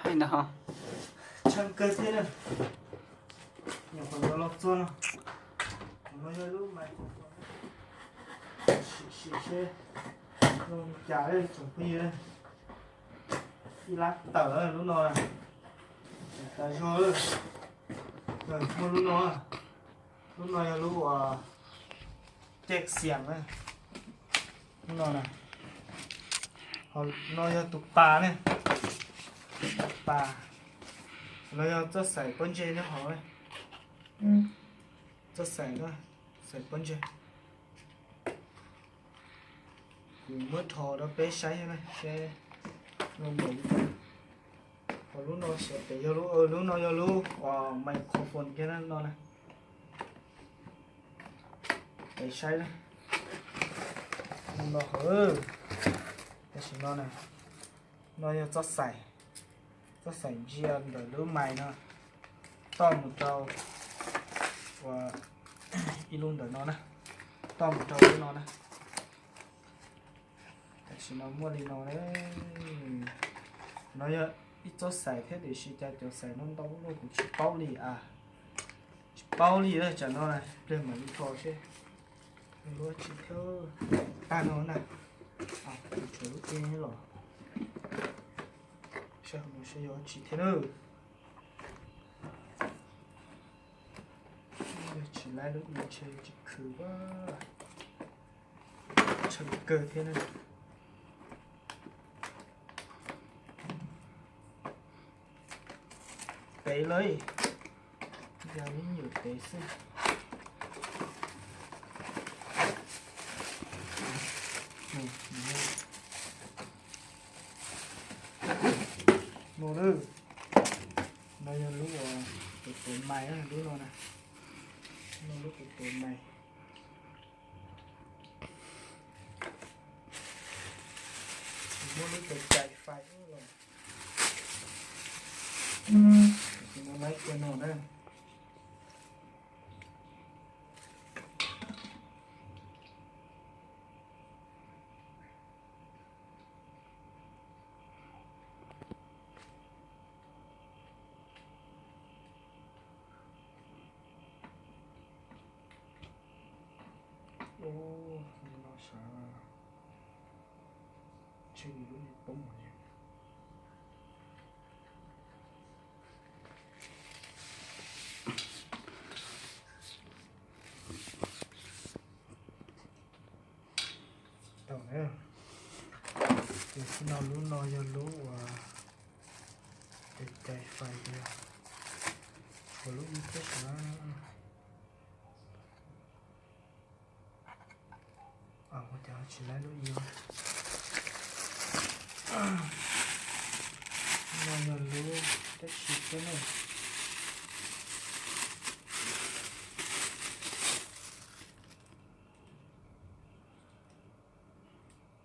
Ntawd ho tshee kawg thiab na. Nyuam qhuav los txog no, no yog lub microphone. Sim sim seb zoo li cas tsoom phooj ywg. Ib lab tawm lub no, tas zog. Muaj lub no, lub no yog lub uas caj xiam na. Lub no na, ho no yog tus pas ne, tus pas, los yog txoj xaim pob ntseg nyob hauv, txoj xaim, xaim pob ntseg. Kuv muab rho rau peb saib na seb zoo npaum li cas. Ho lub no xyov tes yog lub, lub no yog lub uas microphone kiag na no na. Peb saib na, no hauv, tam sim no na, no yog txoj xaim, txoj xaim ntsia ntawm lub mais no toj mus rau uas ib lub ntawm no na, toj mus rau lub no na. Tam sim no muaj li no, no yog ib txoj xaim thiab tiam sis cas cov xaim no ntau luaj kuv tsis paub li a, tsis paub li na. Tsam no pliag mam li rho seb lub tsis thiab. Tag no na, kuv tshuav lub teb los, saib no saib yog tsis thiab na. Yog tsis laib lub i ntshe tsis khwv a, tshee kawg thiab na. Tev lawm, yog ib nyuam tev xwb. No na, no yog lub uas kuv tuav mais lub no na, no lub kuv tuav mais. Muab lub cais cais fais los, no laib kiag no na. Ub, no sav, tseg lub poob. Tau na, ces tib no lub no yog lub uas cais cais fais, tshuav lub ib thiab sav. Ua cas tsis laib lub ib. No yog lub tab sis thiab na.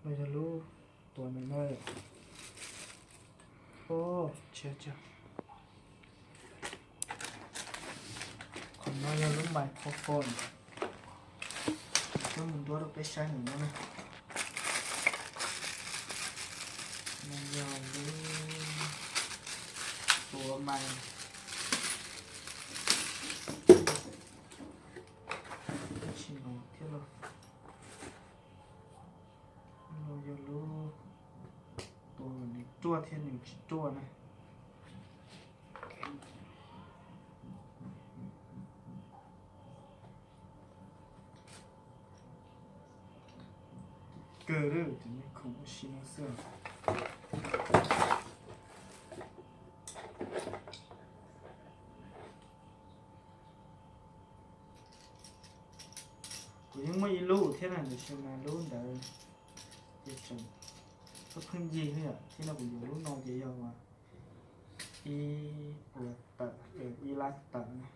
No yog lub tuav ntawm no. Qhov no yog lub microphone. Muab mus nruab rau peb saib ntawm no na. No yog lub tuav mais. Tab sis no thiab los, no yog lub tuav nws ruaj thiab nws tsis ruaj na. Kawg li, tus me khoom ua si no xwb. Kuv yeej muaj ib lub thiab na, tiam sis mas lub ntawd ces tseem pheej yig thiab yom, thiab no kuv yuav lub no ces yog ib puas tawm, ib lab tawm na.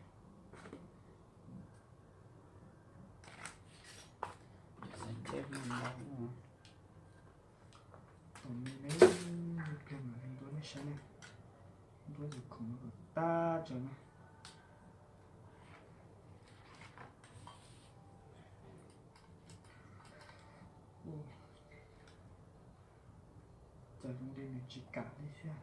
Tus me ne, pliag mam li ntuav nej saib ne, ntuav tus khoom no kom tag tso na. Cas zoo li nws tsis kam li thiab.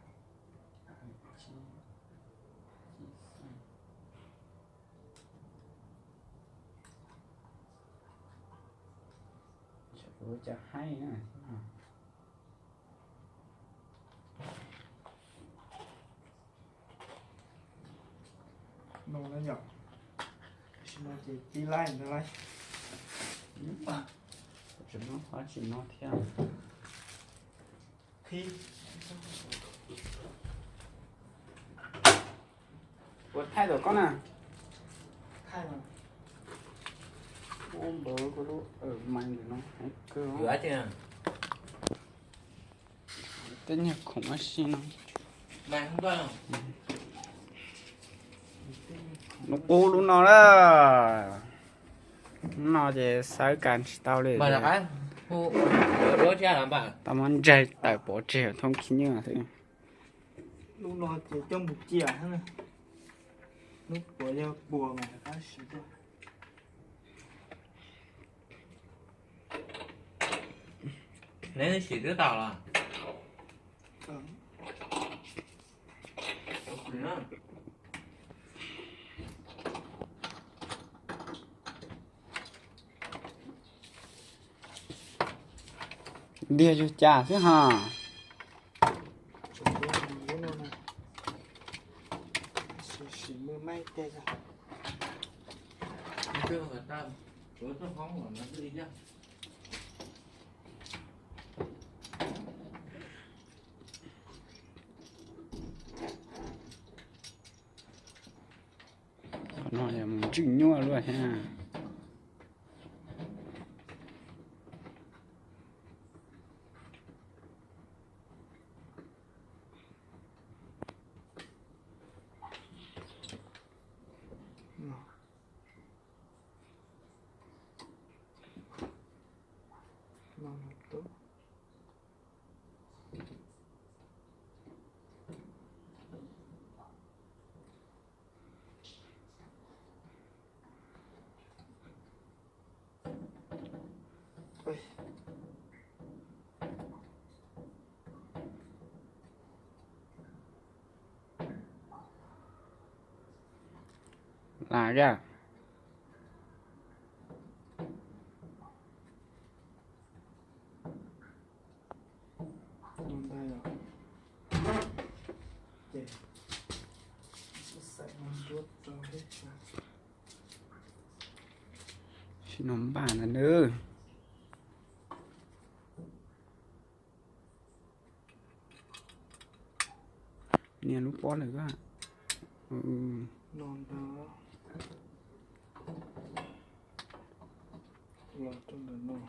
Ua cas haib na. No na yom. Tam sim no ces tib laib ntawd lauj. Tsis muab qhov tsis no thiab. Ua thaij rau koj na. Ua npawv koj lub mais ntawm no heev kawg. Tej niag khoom ua si no. Lub qub lub no na. Lub no ces xawb kas tsis tau li. Tau muab ntsaig tawm pov tseg thoob khib nyiab xwb. Lub no ces coj mus cia, lub puas yog puas mas tab sis neb sim twb tau los? Ntiag yug cas xwb ha. Qhov no yog mus ntswj nyuaj luaj thiab. Lam yaj. Sim no npaj na nawb. Nias lub pob lawm a. Lub ntawm koj xwb mog.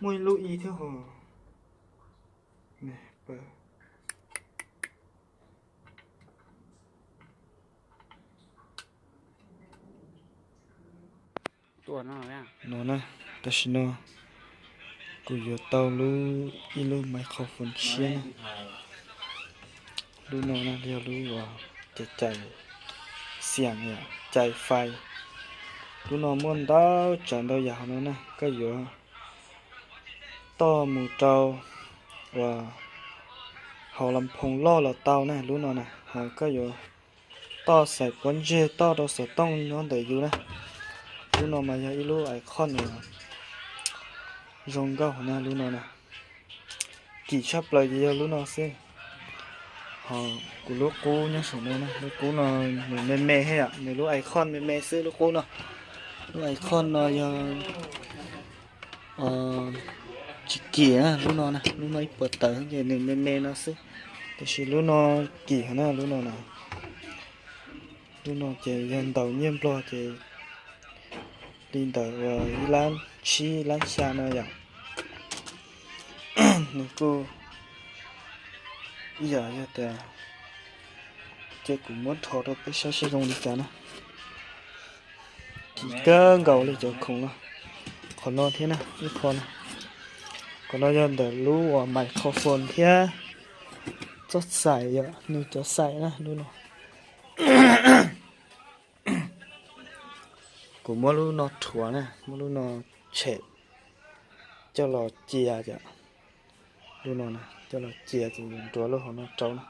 Muaj ib lub ib thiab ho. No na, tam sim no kuv yuav tau lub, ib lub microphone tshiab na. Lub no na yog lub uas cais, cais xiam, cais fais. Lub no muaj ntau tsav ntau yam hauv no na, koj yuav toj mus rau uas hauv las phoos loj los tau na, lub no na, ho koj yuav toj xais pob ntseg toj rau xov tooj nyob ntawm yus na. Lub no mas yog ib lub icon uas zoo nkauj na, lub no na. Kim tshaj plaws ces yog lub no xwb. Ho kuv lub qub nyob saum no na, lub qub no nws me me thiab yom, nws lub icon me me xwb lub qub no. Lub icon no yog tsis kim na, lub no na, lub no ib puas tawm ces nws me me no xwb. Tiam sis lub no kim na, lub no na. Lub no ces yog ntaus nyiaj Nplog ces li ntawm uas ib lab tsib ib lab xya no yom. Nws kuj ib yam yog tias ces kuv muab rho rau peb saib seb zoo li cas na. Kim kawg nkaus li cov khoom no. Qhov no thiab na, ib qho na. Qhov no yog ntawm lub uas microphone thiab txoj xais yom, nws cov xais na lub no. Kuv muab lub no rhuav na, muab lub no tshem coj los cia, lub no coj los cia ces nruab lub hauv no rau na.